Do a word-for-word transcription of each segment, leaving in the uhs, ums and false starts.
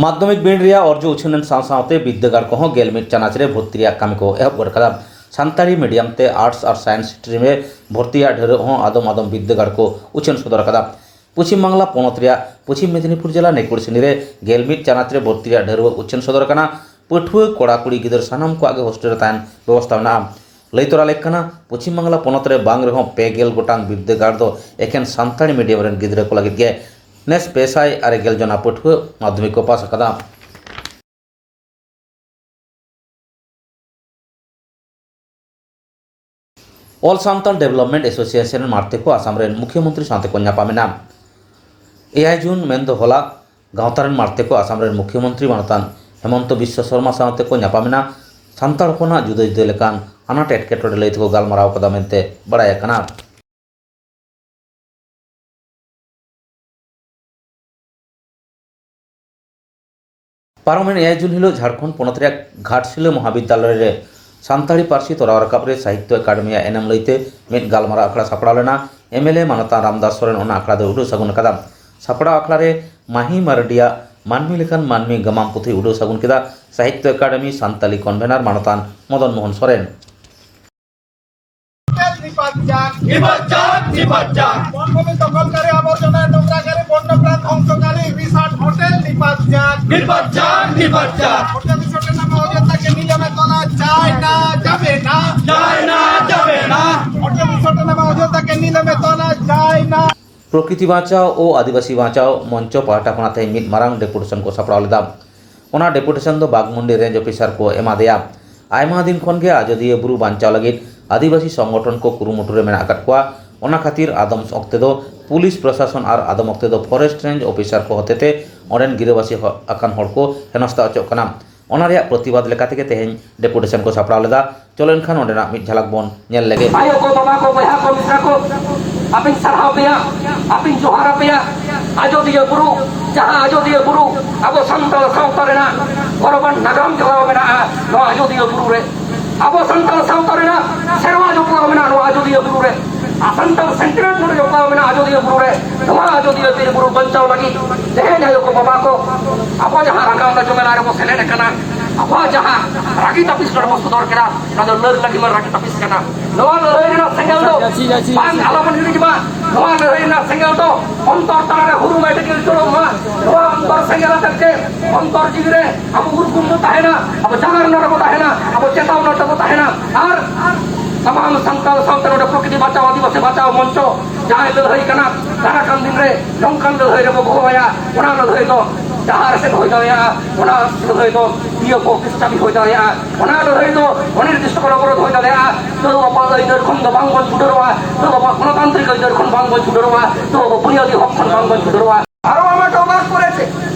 ᱢᱟᱫᱽᱫᱷᱚᱢᱤᱠ ᱵᱤᱱᱤᱰ ᱨᱮᱭᱟᱜ ᱚᱨᱡᱚ ᱩᱪᱷᱟᱹᱱ ᱮᱱ ᱥᱟᱶ ᱥᱟᱶᱛᱮ ᱵᱤᱨᱫᱟᱹᱜᱟᱲ ᱠᱚᱦᱚᱸ ᱜᱮᱞ ᱢᱤᱫ ᱪᱟᱱᱟᱪ ᱨᱮ ᱵᱷᱚᱨᱛᱤ ᱨᱮᱭᱟᱜ ᱠᱟᱹᱢᱤ ᱠᱚ ᱮᱦᱚᱵ ᱜᱚᱫ ᱠᱟᱫᱟ᱾ ᱥᱟᱱᱛᱟᱲᱤ ᱢᱤᱰᱤᱭᱟᱢ ᱛᱮ ᱟᱨᱴᱥ ᱟᱨ ᱥᱟᱭᱮᱱᱥ ᱥᱴᱨᱤᱢ ᱨᱮ ᱵᱷᱚᱨᱛᱤᱭᱟᱜ ᱰᱷᱟᱹᱨᱣᱟᱹᱜ ᱦᱚᱸ ᱟᱫᱚᱢ ᱟᱫᱚᱢ ᱵᱤᱨᱫᱟᱹᱜᱟᱲ ᱠᱚ ᱩᱪᱷᱟᱹᱱ ᱥᱚᱫᱚᱨ ᱟᱠᱟᱫᱟ᱾ ᱯᱚᱪᱷᱤᱢ ᱵᱟᱝᱞᱟ ᱯᱚᱱᱚᱛ ᱨᱮᱭᱟᱜ ᱯᱚᱪᱷᱤᱢ ᱢᱮᱫᱤᱱᱤᱯᱩᱨ ᱡᱮᱞᱟ ᱱᱮᱠᱩᱲ ᱥᱤᱱᱤ ᱨᱮ ᱜᱮᱞ ᱢᱤᱫ ᱪᱟᱱᱟᱪ ᱨᱮ ᱵᱷᱚᱨᱛᱤ ᱨᱮᱭᱟᱜ ᱰᱷᱟᱹᱨᱣᱟᱹᱜ ᱩᱪᱷᱟᱹᱱ ᱥᱚᱫᱚᱨ ᱟᱠᱟᱱᱟ᱾ ᱯᱟᱹᱴᱷᱩᱣᱟᱹ ᱠᱚᱲᱟ ᱠᱩᱲᱤ ᱜᱤᱫᱟᱹᱨ ᱥᱟᱱᱟᱢ ᱠᱚᱣᱟᱜ ᱜᱮ ᱦᱳᱥᱴᱮᱞ ᱨᱮ ᱛᱟᱦᱮᱱ ᱵᱮᱵᱚᱥᱛᱷᱟ ᱢᱮᱱᱟᱜᱼᱟ᱾ ᱞᱟᱹᱭ ᱛᱚᱨᱟ ᱞᱮᱠ ᱠᱟᱱᱟ, ᱯᱚᱪᱷᱤᱢ ᱵᱟᱝᱞᱟ ᱯᱚᱱᱚᱛ ᱨᱮ ᱵᱟᱝ ᱨᱮᱦᱚᱸ ᱯᱮ ᱜᱮᱞ ᱜᱚᱴᱟᱝ ᱵᱤᱨᱫᱟᱹᱜᱟᱲ ᱫᱚ ᱮᱠᱮᱱ ᱥᱟᱱᱛᱟᱲᱤ ᱢᱤᱰᱤᱭᱟᱢ ᱨᱮᱱ ᱜᱤᱫᱽᱨᱟᱹ ᱠᱚ ᱞᱟᱹᱜᱤᱫ ᱜᱮ᱾ ᱱᱮᱥ ᱯᱮ ᱥᱟᱭ ᱟᱨᱮ ᱜᱮᱞ ᱡᱚᱱᱟ ᱯᱟᱹᱴᱷᱩᱣᱟᱹ ᱢᱟᱫᱽᱫᱷᱚᱢᱤᱠ ᱠᱚ ᱯᱟᱥ ᱟᱠᱟᱫᱟ᱾ All Santal Development Association ᱨᱮᱱ ᱢᱟᱬᱛᱮ ᱠᱚ ᱟᱥᱟᱢ ᱨᱮᱱ ᱢᱩᱠᱷᱭᱟᱹ ᱢᱚᱱᱛᱨᱤ ᱥᱟᱶᱛᱮ ᱠᱚ ᱧᱟᱯᱟᱢ ᱮᱱᱟ᱾ ᱮᱭᱟᱭ ᱡᱩᱱ ᱢᱮᱱᱫᱚ ᱦᱚᱞᱟ ᱜᱟᱶᱛᱟ ᱨᱮᱱ ᱢᱟᱬᱛᱮ ᱠᱚ ᱟᱥᱟᱢ ᱨᱮᱱ ᱢᱩᱠᱷᱭᱟᱹ ᱢᱚᱱᱛᱨᱤ ᱢᱟᱱᱚᱛᱟᱱ ᱦᱮᱢᱚᱱᱛᱚ ᱵᱤᱥᱥᱚ ᱥᱚᱨᱢᱟ ᱥᱟᱶᱛᱮ ᱠᱚ ᱧᱟᱯᱟᱢ ᱮᱱᱟ᱾ ᱥᱟᱱᱛᱟᱲ ᱦᱚᱯᱚᱱᱟᱜ ᱡᱩᱫᱟᱹ ᱡᱩᱫᱟᱹ ᱞᱮᱠᱟᱱ ᱟᱱᱟᱴ ᱮᱴᱠᱮᱴᱚᱬᱮ ᱞᱟᱹᱭ ᱛᱮᱠᱚ ᱜᱟᱞᱢᱟᱨᱟᱣ ᱠᱟᱫᱟ ᱢᱮᱱᱛᱮ ᱵᱟᱲᱟᱭ ᱟᱠᱟᱱᱟ᱾ ᱯᱟᱨᱚᱢᱮᱱ ᱮᱭᱟᱭ ᱡᱩᱱ ᱦᱤᱞᱳᱜ ᱡᱷᱟᱲᱠᱷᱚᱸᱰ ᱯᱚᱱᱚᱛ ᱨᱮᱭᱟᱜ ᱜᱷᱟᱴᱥᱤᱞᱟᱹ ᱢᱚᱦᱟᱵᱤᱫᱽᱫᱟᱞᱚᱭ ᱨᱮ ᱥᱟᱱᱛᱟᱲᱤ ᱯᱟᱹᱨᱥᱤ ᱛᱚᱨᱟᱣ ᱨᱟᱠᱟᱵ ᱨᱮ ᱥᱟᱦᱤᱛᱛᱚ ᱮᱠᱟᱰᱮᱢᱤᱭᱟᱜ ᱮᱱᱮᱢ ᱞᱟᱹᱭᱛᱮ ᱢᱤᱫ ᱜᱟᱞᱢᱟᱨᱟᱣ ᱟᱠᱷᱲᱟ ᱥᱟᱯᱲᱟᱣ ᱞᱮᱱᱟ᱾ ᱮᱢ ᱮᱞ ᱮ ᱢᱟᱱᱚᱛᱟᱱ ᱨᱟᱢᱫᱟᱥ ᱥᱚᱨᱮᱱ ᱚᱱᱟ ᱟᱠᱷᱲᱟ ᱫᱚᱭ ᱩᱰᱩᱠ ᱥᱟᱹᱜᱩᱱ ᱟᱠᱟᱫᱟ᱾ ᱥᱟᱯᱲᱟᱣ ᱟᱠᱷᱲᱟ ᱨᱮ ᱢᱟᱹᱦᱤ ᱢᱟᱨᱰᱤᱭᱟᱜ ᱢᱟᱹᱱᱢᱤ ᱞᱮᱠᱟᱱ ᱢᱟᱹᱱᱢᱤ ᱜᱟᱢᱟᱢ ᱯᱩᱛᱷᱤ ᱩᱰᱩᱠ ᱥᱟᱹᱜᱩᱱ ᱠᱮᱫᱟ ᱥᱟᱦᱤᱛᱛᱚ ᱮᱠᱟᱰᱮᱢᱤ ᱥᱟᱱᱛᱟᱞᱤ ᱠᱚᱱᱵᱷᱮᱱᱟᱨ ᱢᱟᱱᱚᱛᱟᱱ ᱢᱚᱫᱚᱱ ᱢᱳᱦᱚᱱ ᱥᱚᱨᱮᱱ᱾ হোটেল নিপাত যাক। নিপাত যাক, নিপাত যাক। বনভূমি দখলকারী, আবর্জনা নোংরাকারী, বন্যপ্রাণ ধ্বংসকারী রিসর্ট হোটেল নিপাত যাক। নিপাত যাক, নিপাত যাক। হোটেল রিসর্টের নামে অযোধ্যাকে নিলামে তোলা যায় না, যাবে না। যায় না, যাবে না। হোটেল রিসর্টের নামে অযোধ্যাকে নিলামে তোলা যায় না। ᱯᱨᱚᱠᱨᱤᱛᱤ ᱵᱟᱧᱪᱟᱣ ᱳ ᱟᱹᱫᱤᱵᱟᱹᱥᱤ ᱵᱟᱧᱪᱟᱣ ᱢᱚᱧᱪᱚ ᱯᱟᱦᱴᱟ ᱠᱷᱚᱱᱟᱜ ᱛᱮᱦᱮᱧ ᱢᱤᱫ ᱢᱟᱨᱟᱝ ᱰᱮᱯᱩᱴᱮᱥᱚᱱ ᱠᱚ ᱥᱟᱯᱲᱟᱣ ᱞᱮᱫᱟ᱾ ᱚᱱᱟ ᱰᱮᱯᱩᱴᱮᱥᱚᱱ ᱫᱚ ᱵᱟᱜᱽᱢᱩᱱᱰᱤ ᱨᱮᱧᱡᱽ ᱚᱯᱷᱤᱥᱟᱨ ᱠᱚ ᱮᱢᱟ ᱫᱮᱭᱟ᱾ ᱟᱭᱢᱟ ᱫᱤᱱ ᱠᱷᱚᱱ ᱜᱮ ᱟᱡᱚᱫᱤᱭᱟᱹ ᱵᱩᱨᱩ ᱵᱟᱧᱪᱟᱣ ᱞᱟᱹᱜᱤᱫ ᱟᱹᱫᱤᱵᱟᱹᱥᱤ ᱥᱚᱝᱜᱚᱴᱷᱚᱱ ᱠᱚ ᱠᱩᱨᱩᱢᱩᱴᱩ ᱨᱮ ᱢᱮᱱᱟᱜ ᱟᱠᱟᱫ ᱠᱚᱣᱟ᱾ ᱚᱱᱟ ᱠᱷᱟᱹᱛᱤᱨ ᱟᱫᱚᱢ ᱚᱠᱛᱮ ᱫᱚ ᱯᱩᱞᱤᱥ ᱯᱨᱚᱥᱟᱥᱚᱱ ᱟᱨ ᱟᱫᱚᱢ ᱚᱠᱛᱮ ᱫᱚ ᱯᱷᱚᱨᱮᱥᱴ ᱨᱮᱧᱡᱽ ᱚᱯᱷᱤᱥᱟᱨ ᱠᱚ ᱦᱚᱛᱮᱛᱮ ᱚᱸᱰᱮᱱ ᱜᱤᱨᱟᱹᱵᱟᱹᱥᱤ ᱦᱚ-, ᱟᱠᱟᱱ ᱦᱚᱲ ᱠᱚ ᱦᱮᱱᱚᱥᱛᱟ ᱚᱪᱚᱜ ᱠᱟᱱᱟ᱾ ᱚᱱᱟ ᱨᱮᱭᱟᱜ ᱯᱨᱚᱛᱤᱵᱟᱫ ᱞᱮᱠᱟ ᱛᱮᱜᱮ ᱛᱮᱦᱮᱧ ᱰᱮᱯᱩᱴᱮᱥᱚᱱ ᱠᱚ ᱥᱟᱯᱲᱟᱣ ᱞᱮᱫᱟ᱾ ᱪᱚᱞᱚ ᱮᱱᱠᱷᱟᱱ ᱚᱸᱰᱮᱱᱟᱜ ᱢᱤᱫ ᱡᱷᱟᱞᱟᱠ ᱵᱚᱱ ᱧᱮᱞ ᱞᱮᱜᱮ᱾ ᱟᱭᱳ ᱠᱚ, ᱵᱟᱵᱟ ᱠᱚ, ᱵᱚᱭᱦᱟ ᱠᱚ, ᱢᱤᱥᱨᱟ ᱠᱚ, ᱟᱯᱮᱧ ᱥᱟᱨᱦᱟᱣ ᱯᱮᱭᱟ, ᱟᱯᱮᱧ ᱡᱚᱦᱟᱨ ᱟᱯᱮᱭᱟ᱾ ᱟᱡᱚᱫᱤᱭᱟᱹ ᱵᱩᱨᱩ, ᱡᱟᱦᱟᱸ ᱟᱡᱚᱫᱤᱭᱟᱹ ᱵᱩᱨᱩ ᱟᱵᱚ ᱥᱟᱱᱛᱟᱲ ᱥᱟᱶᱛᱟ ᱨᱮᱱᱟᱜ ᱜᱚᱨᱚᱵᱟᱱ ᱱᱟᱜᱟᱢ ᱡᱚᱲᱟᱣ ᱢᱮᱱᱟᱜᱼᱟ, ᱱᱚᱣᱟ ᱟᱡᱚᱫᱤᱭᱟᱹ ᱵᱩᱨᱩ ᱨᱮ ᱟᱵᱚ ᱥᱟᱱᱛᱟᱲ ᱥᱟᱶᱛᱟ ᱨᱮᱱᱟᱜ ᱥᱮᱨᱣᱟ ᱡᱚᱯᱲᱟᱣ ᱢᱮᱱᱟᱜᱼᱟ, ᱱᱚᱣᱟ ᱟᱡᱚᱫᱤᱭᱟᱹ ᱵᱩᱨᱩ ᱨᱮ᱾ ᱥᱟᱱᱛᱟᱲ ᱥᱮᱱᱴᱤᱢᱮᱱᱴ ᱱᱚᱰᱮ ᱡᱚᱯᱲᱟᱣ ᱢᱮᱱᱟᱜᱼᱟ ᱟᱡᱚᱫᱤᱭᱟᱹ ᱵᱩᱨᱩ ᱨᱮ᱾ ᱱᱚᱣᱟ ᱟᱡᱚᱫᱤᱭᱟᱹ ᱵᱤᱨ ᱵᱩᱨᱩ ᱵᱟᱧᱪᱟᱣ ᱞᱟᱹᱜᱤᱫ ᱛᱮᱦᱮᱧ ᱟᱭᱳ ᱠᱚ ᱵᱟᱵᱟ ᱠᱚ ᱟᱵᱚ ᱡᱟᱦᱟᱸ ᱨᱟᱸᱜᱟᱣ ᱛᱟᱡᱚᱢ ᱢᱮᱞᱟ ᱨᱮᱵᱚ ᱥᱮᱞᱮᱫ ᱟᱠᱟᱱᱟ, ᱟᱵᱚᱣᱟᱜ ᱡᱟᱦᱟᱸ ᱨᱟᱹᱜᱤ ᱛᱟᱹᱯᱤᱥ ᱱᱚᱰᱮ ᱵᱚ ᱥᱚᱫᱚᱨ ᱠᱮᱫᱟ, ᱚᱱᱟ ᱫᱚ ᱞᱟᱹᱨ ᱞᱟᱹᱜᱤᱫ ᱢᱟ ᱨᱟᱹᱜᱤ ᱛᱟᱹᱯᱤᱥ ᱠᱟᱱᱟ᱾ ᱱᱚᱣᱟ ᱞᱟᱹᱲᱦᱟᱹᱭ ᱨᱮᱱᱟᱜ ᱥᱮᱸᱜᱮᱞ ᱫᱚ ᱵᱟᱝ ᱟᱞᱚᱵᱚᱱ ᱦᱤᱲᱤᱧ ᱢᱟ᱾ ᱱᱚᱣᱟ ᱞᱟᱹᱲᱦᱟᱹᱭ ᱨᱮᱱᱟᱜ ᱥᱮᱸᱜᱮᱞ ᱫᱚ ᱚᱱᱛᱚᱨ ᱛᱟᱞᱟᱨᱮ ᱦᱩᱨᱩ ᱢᱟᱭ ᱴᱤᱠᱤᱞ ᱡᱩᱞᱩᱜ ᱢᱟ᱾ ᱱᱚᱣᱟ ᱚᱱᱛᱚᱨ ᱥᱮᱸᱜᱮᱞ ᱟᱛᱮᱫ ᱜᱮ ᱚᱱᱛᱚᱨ ᱡᱤᱣᱤ ᱨᱮ ᱟᱵᱚ ᱩᱨᱜᱩᱢ ᱵᱚ ᱛᱟᱦᱮᱱᱟ, ᱟᱵᱚ ᱡᱟᱜᱟᱨᱱᱟ ᱨᱮᱵᱚ ᱛᱟᱦᱮᱱᱟ, ᱟᱵᱚ ᱪᱮᱛᱟᱣᱱᱟ ᱨᱮᱵᱚ ᱛᱟᱦᱮᱱᱟ᱾ ᱟᱨ ᱥᱟᱱᱟᱢ ᱥᱟᱱᱛᱟᱲ ᱥᱟᱶᱛᱮ ᱱᱚᱰᱮ ᱯᱨᱚᱠᱨᱤᱛᱤ ᱵᱟᱧᱪᱟᱣ, ᱟᱹᱫᱤᱵᱟᱹᱥᱤ ᱵᱟᱧᱪᱟᱣ ᱢᱚᱧᱪᱚ ᱡᱟᱦᱟᱸᱭ ᱞᱟᱹᱲᱦᱟᱹᱭ ᱠᱟᱱᱟ, ᱫᱟᱨᱟᱭ ᱠᱟᱱ ᱫᱤᱱ ᱨᱮ ᱱᱚᱝᱠᱟᱱ ᱞᱟᱹᱲᱦᱟᱹᱭ ᱨᱮᱵᱚ ᱜᱚᱦᱚᱲᱟᱭᱟ᱾ ᱚᱱᱟ ᱞᱟᱹᱲᱦᱟᱹᱭ ᱫᱚ ᱰᱟᱦᱟᱨ ᱥᱮᱫ ᱦᱩᱭ ᱫᱟᱲᱮᱭᱟᱜᱼᱟ, ᱚᱱᱟ ᱞᱟᱹᱲᱦᱟᱹᱭ ᱫᱚ ᱤᱭᱟᱹ ᱠᱚ ᱠᱤᱥᱪᱟᱵᱤ ᱦᱩᱭ ᱫᱟᱲᱮᱭᱟᱜᱼᱟ, ᱚᱱᱟ ᱞᱟᱹᱲᱦᱟᱹᱭ ᱫᱚ ᱚᱱᱤᱨᱫᱤᱥᱴᱚ ᱠᱟᱞ ᱚᱵᱚᱨᱳᱫᱷ ᱦᱩᱭ ᱫᱟᱲᱮᱭᱟᱜᱼᱟ᱾ ᱛᱟᱹᱣ ᱟᱵᱚᱣᱟᱜ ᱟᱹᱭᱫᱟᱹᱨ ᱠᱷᱚᱱ ᱫᱚ ᱵᱟᱝᱵᱚᱱ ᱪᱷᱩᱰᱟᱹᱨᱚᱜᱼᱟ, ᱛᱟᱹᱣ ᱟᱵᱚᱣᱟᱜ ᱜᱚᱱᱚᱛᱟᱱᱛᱨᱤᱠ ᱟᱹᱭᱫᱟᱹᱨ ᱠᱷᱚᱱ ᱵᱟᱝᱵᱚᱱ ᱪᱷᱩᱰᱟᱹᱨᱚᱜᱼᱟ, ᱛᱟᱹᱣ ᱟᱵᱚ ᱵᱩᱱᱤᱭᱟᱫᱤ ᱦᱚᱠ ᱠᱷᱚᱱ ᱵᱟᱝᱵᱚᱱ ᱪᱷᱩᱰᱟᱹᱨᱚᱜᱼᱟ᱾ ᱟᱨᱚ আমাকে অবাক করেছে,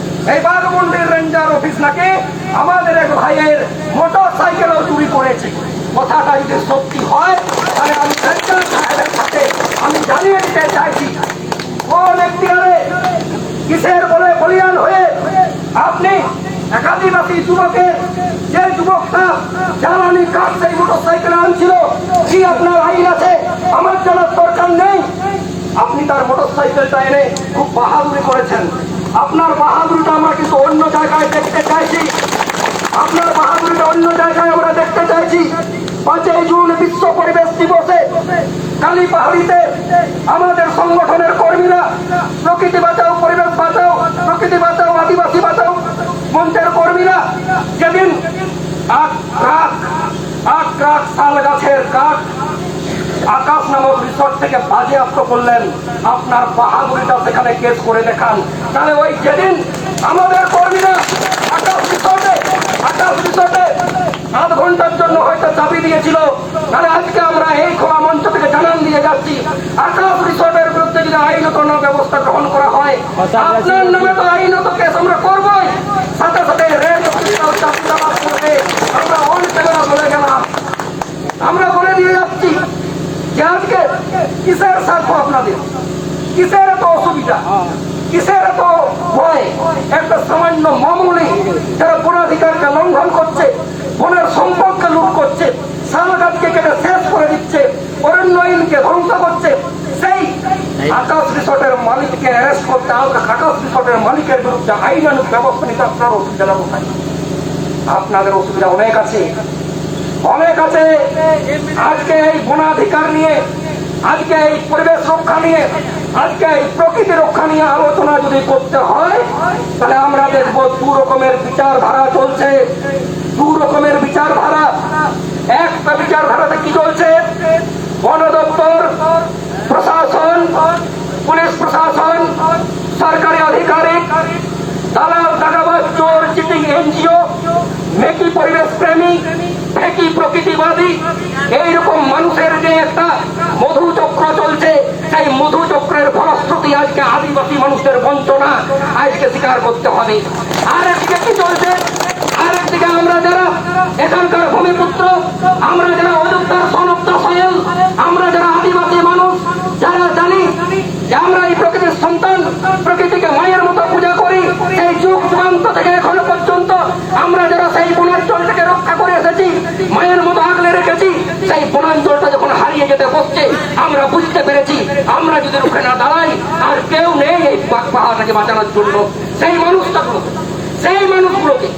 এই বাঘমুন্ডির রেঞ্জার অফিস নাকি আমাদের এক ভাইয়ের মোটর সাইকেলও চুরি করেছে। কথাটা যদি সত্যি হয়, তাহলে আমি রেঞ্জার সাহেবের কাছে আমি জানিয়ে দিতে চাইছি, কোন এখতিয়ারে কিসের বলে বলিয়ান হয়ে আপনি এক আদিবাসী যুবকের, যে যুবকটা জ্বালানি কাঠ সেই মোটর সাইকেল আনছিল, কি আপনার আইন আছে? আমার জানার দরকার নেই। আপনি তার মোটর সাইকেলটা এনে খুব বাহাদুরি করেছেন। আপনার বাহাদুরিটা আমরা কিন্তু অন্য জায়গায় দেখতে চাইছি, আপনার বাহাদুরিটা অন্য জায়গায় আমরা দেখতে চাইছি। পাঁচই জুন বিশ্ব পরিবেশ দিবসে কালী পাহাড়িতে আমাদের সংগঠনের কর্মীরা, প্রকৃতি বাঁচাও, পরিবেশ বাঁচাও, প্রকৃতি বাঁচাও, আদিবাসী বাঁচাও মঞ্চের কর্মীরা যেদিন আট ট্রাক, আট ট্রাক শাল গাছের কাঠ আকাশ নামক রিসোর্ট থেকে বাজেয়াপ্ত করলেন, আপনার বাহাদুরিটা সেখানে কেস করে দেখান। তাহলে ওই যেদিন আমাদের কর্মীরা আকাশ রিসোর্টে, আকাশ রিসোর্টে আধ ঘন্টার জন্য হয়তো চাবি দিয়েছিল, তাহলে আজকে আমরা এই খোলা মঞ্চ থেকে জানান দিয়ে যাচ্ছি, আকাশ রিসোর্টের বিরুদ্ধে যদি আইনত কোনো ব্যবস্থা গ্রহণ করা হয়, আপনার নামে তো আইনত কেস আমরা করবই, সাথে সাথে রেড অফিসটাও চাপিয়ে দেওয়া করবে। আমরা অন ক্যামেরা বলে গেলাম, আমরা বলে দিয়ে যাচ্ছি যে আজকে কিসের স্বার্থ আপনাদের, কিসের এত অসুবিধা, কিসের এত ভয়? একটা সামান্য মামুলি যারা বনাধিকারকে লঙ্ঘন করছে, বনের সম্পদকে লুট করছে, শাল গাছকে কেটে শেষ করে দিচ্ছে, অরণ্য আইনকে ধ্বংস করছে, তাহলে আকাশ রিসোর্টের মালিকের বিরুদ্ধে আইনানুগ ব্যবস্থা নিতে আপনার অসুবিধা না কোথায়? আপনাদের অসুবিধা অনেক আছে, অনেক আছে। আজকে এই বনাধিকার নিয়ে, আজকে এই পরিবেশ রক্ষা নিয়ে, আজকে এই প্রকৃতি রক্ষা নিয়ে আলোচনা যদি করতে হয়, তাহলে আমরা দেখব দু রকমের বিচারধারা চলছে, দু রকমের বিচারধারা। একটা বিচারধারাতে কি চলছে? বন দপ্তর, প্রশাসন, পুলিশ প্রশাসন, সরকারি আধিকারিক, দালাল, দাগাবাজ, চোর, চিটিং এনজিও, মেকি পরিবেশ প্রেমী, ফেকি প্রকৃতিবাদী, এইরকম মানুষের যে একটা মধুচক্র চলছে, সেই মধুচক্রের ফলশ্রুতি আজকে আদিবাসী মানুষদের বঞ্চনা আজকে স্বীকার করতে হবে। আর একদিকে কি চলছে? আর একদিকে আমরা যারা এখানকার ভূমিপুত্র, আমরা যারা অযোধ্যার সনপ্তা সয়েল, আমরা যারা আদিবাসী মানুষ, যারা জানি যে আমরা এই প্রকৃতির সন্তান, প্রকৃতিকে মায়ের মতো পূজা করি, সেই যুগ যুগান্ত থেকে এখনো পর্যন্ত আমরা যারা সেই বনাঞ্চলটাকে রক্ষা করে এসেছি, মায়ের মতো আগলে রেখেছি, সেই বনাঞ্চলটা যখন হারিয়ে যেতে বসছে, আমরা বুঝতে পেরেছি, আমরা যদি রুখে না দাঁড়াই, আর কেউ নেই এই পাক পাহাড়টাকে বাঁচানোর জন্য। সেই মানুষটাগুলো, সেই মানুষগুলোকে,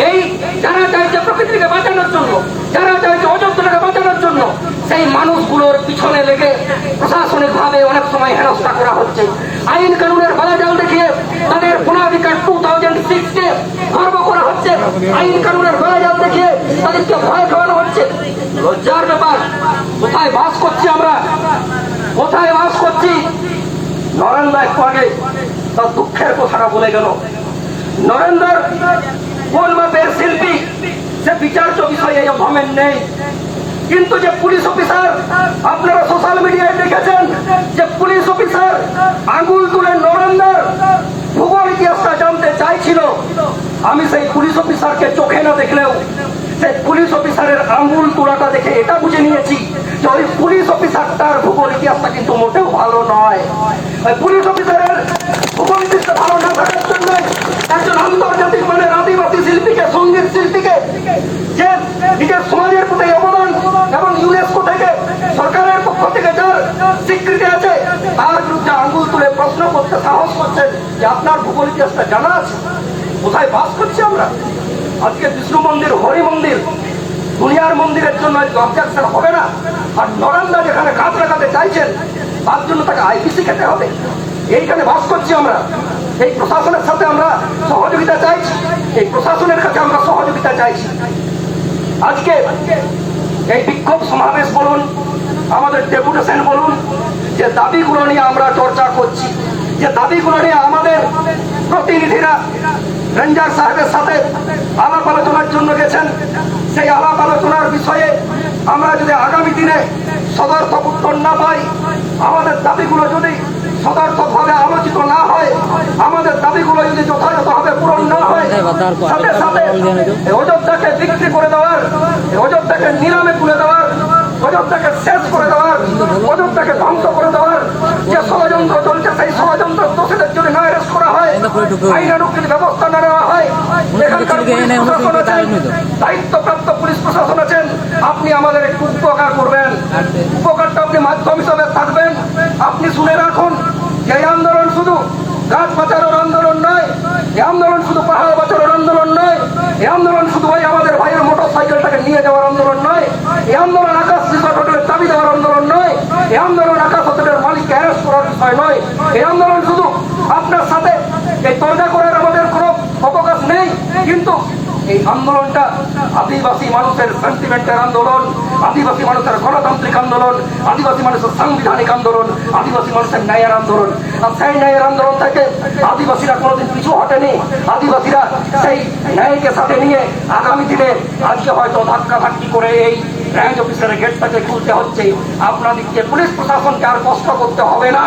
এই যারা চাইছে প্রকৃতিকে বাঁচানোর জন্য, যারা চাইছে অযোধ্যাটাকে বাঁচানোর জন্য, সেই মানুষগুলোর পিছনে লেগে প্রশাসনিকভাবে অনেক সময় হেনস্থা করা হচ্ছে, আইন কানুনের বেড়াজাল দেখিয়ে তাদের বনাধিকার টু থাউজেন্ড সিক্স কে খর্ব করা হচ্ছে, আইন কানুনের বেড়াজাল দেখিয়ে তাদেরকে ভয় খাওয়ানো হচ্ছে। লজ্জার ব্যাপার। কোথায় বাস করছি আমরা? কোথায় বাস করছি? নরেন্দ্র একটু আগে তার দুঃখের কথাটা বলে গেল। নরেন্দ্র কোন মাপের শিল্পী, যে বিচার্য বিষয় এই অধমের নেই। কিন্তু যে পুলিশ অফিসার, আপনারা সোশ্যাল মিডিয়ায় দেখেছেন, যে পুলিশ অফিসার আঙুল তুলে নরেন্দ্রর ভূগোল ইতিহাসটা জানতে চাইছিল, আমি সেই পুলিশ অফিসারকে চোখে না দেখলেও সেই পুলিশ অফিসারের আঙুল তোলাটা দেখে এটা বুঝে নিয়েছি যে ওই পুলিশ অফিসারটার ভূগোল ইতিহাসটা কিন্তু মোটেও ভালো নয়। ওই পুলিশ অফিসারের ভূগোল ইতিহাসটা ভালো না থাকার জন্য একজন আন্তর্জাতিক মানের আদিবাসী শিল্পীকে, সঙ্গীত শিল্পীকে, যে নিজের সমাজের প্রতি অবদান এবং ইউনেস্কো থেকে, সরকারের পক্ষ থেকে যার স্বীকৃতি আছে, তার বিরুদ্ধে আঙুল তুলে প্রশ্ন করতে সাহস একটা জানা আছে কোথায় বাস করছি আমরা। আজকে বিষ্ণু মন্দির, হরি মন্দির, দুনিয়ার মন্দিরের জন্য আজকে অবজেকশন হবে না। আর নরেন্দ্র যেখানে কাজ লাগাতে চাইছেন, তার জন্য তাকে আইপিসি খেতে হবে। এইখানে বাস করছি আমরা, এই প্রশাসনের সাথে আমরা সহযোগিতা চাইছি, এই প্রশাসনের কাছে আমরা সহযোগিতা চাইছি। আজকে এই বিক্ষোভ সমাবেশ বলুন, আমাদের ডেপুটেশন বলুন, যে দাবিগুলো নিয়ে আমরা চর্চা করছি, যে দাবিগুলো নিয়ে আমাদের প্রতিনিধিরা রেঞ্জার সাহেবের সাথে আলাপ আলোচনার জন্য গেছেন, সেই আলাপ আলোচনার বিষয়ে আমরা যদি আগামী দিনে সদর্থক উত্তর না পাই, আমাদের দাবিগুলো যদি সদর্থকভাবে আলোচিত না হয়, আমাদের দাবিগুলো যদি যথাযথভাবে পূরণ না হয়, সাথে সাথে এই অযোধ্যাকে বিক্রি করে দেওয়ার, এই অযোধ্যাকে নিলামে তুলে দেওয়ার, অযোধ্যাকে শেষ করে দেওয়ার, অযোধ্যাকে ধ্বংস করে দেওয়ার যে ষড়যন্ত্র চলছে, সেই ষড়যন্ত্র দোষীদের যদি না অ্যারেস্ট করা হয়, আইনানুগ যদি ব্যবস্থা না নেওয়া হয়, এখানকার পুলিশ প্রশাসন আছেন, দায়িত্বপ্রাপ্ত পুলিশ প্রশাসন আছেন, আপনি আমাদের একটু উপকার করবেন। উপকারটা আপনি মাধ্যম হিসাবে থাকবেন। আপনি শুনে রাখুন, যে এই আন্দোলন শুধু গাছ বাঁচানোর আন্দোলন নয়, এই আন্দোলন শুধু পাহাড় বাঁচানোর আন্দোলন নয়, এই আন্দোলন শুধু ওই আমাদের ভাইয়ের মোটর সাইকেলটাকে নিয়ে যাওয়ার আন্দোলন নয়, এই আন্দোলন আকাশ রিসোর্ট হোটেলের চাবি দেওয়ার আন্দোলন নয়, এই আন্দোলন আকাশ হোটেলের মালিককে অ্যারেস্ট করার বিষয় নয়। এই আন্দোলন শুধু আপনার সাথে এই তর্জা করার আমাদের কোনো অবকাশ নেই, কিন্তু এই আন্দোলনটা আদিবাসী মানুষের সেন্টিমেন্টের আন্দোলন, আদিবাসী মানুষের গণতান্ত্রিক আন্দোলন, আদিবাসী মানুষের সাংবিধানিক আন্দোলন, আদিবাসী মানুষের ন্যায়ের আন্দোলন। আর সেই ন্যায়ের আন্দোলন থেকে আদিবাসীরা কোনোদিন পিছু হটেনি। আদিবাসীরা সেই ন্যায়কে সাথে নিয়ে আগামী দিনে আজকে হয়তো ধাক্কাধাক্কি করে এই রেঞ্জ অফিসারের গেটটাকে খুলতে হচ্ছে। আপনাদেরকে পুলিশ প্রশাসনকে আর কষ্ট করতে হবে না,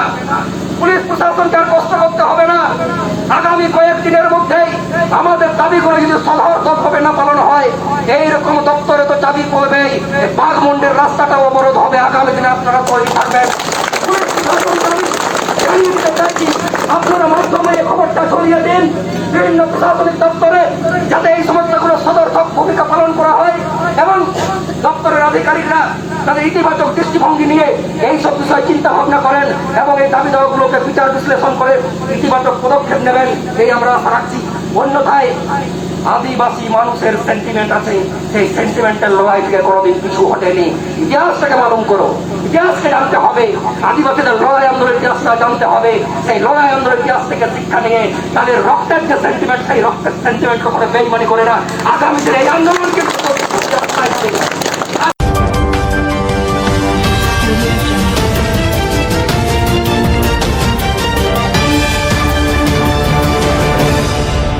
পুলিশ প্রশাসনকে আর কষ্ট করতে হবে না। আগামী কয়েকদিনের মধ্যেই আমাদের দাবিগুলো যদি সদর্থকভাবে না পালন হয়, এইরকম দপ্তরে তো চাবি পড়বেই, বাঘমুন্ডের রাস্তাটা অবরোধ হবে। আগামী দিনে আপনারা তৈরি থাকবেন। পুলিশ প্রশাসনকে আমি জানিয়ে দিতে চাইছি, আপনারা মাধ্যমে এই খবরটা ছড়িয়ে দিন বিভিন্ন প্রশাসনিক দপ্তরে, যাতে এই সমস্যাগুলো সদর্থক ভূমিকা পালন করা হয় এবং দপ্তরের আধিকারিকরা তাদের ইতিবাচক দৃষ্টিভঙ্গি নিয়ে এই সব বিষয়ে চিন্তা ভাবনা করেন এবং এই দাবি দাওয়াগুলোকে বিচার বিশ্লেষণ করে ইতিবাচক পদক্ষেপ নেবেন, এই আমরা আশা রাখছি। অন্যথায় আদিবাসী মানুষের সেন্টিমেন্ট আছে, সেই সেন্টিমেন্টের লড়াই থেকে কোনোদিন কিছু ঘটেনি। ইতিহাসটাকে মালুম করো, ইতিহাসকে জানতে হবে। আদিবাসীদের লড়াই আন্দোলনের ইতিহাসটা জানতে হবে। সেই লড়াই আন্দোলনের ইতিহাস থেকে শিক্ষা নিয়ে তাদের রক্তের যে সেন্টিমেন্ট, সেই রক্তের সেন্টিমেন্টকে কোনো বেইমানি করে না। আগামী দিনে এই আন্দোলনকে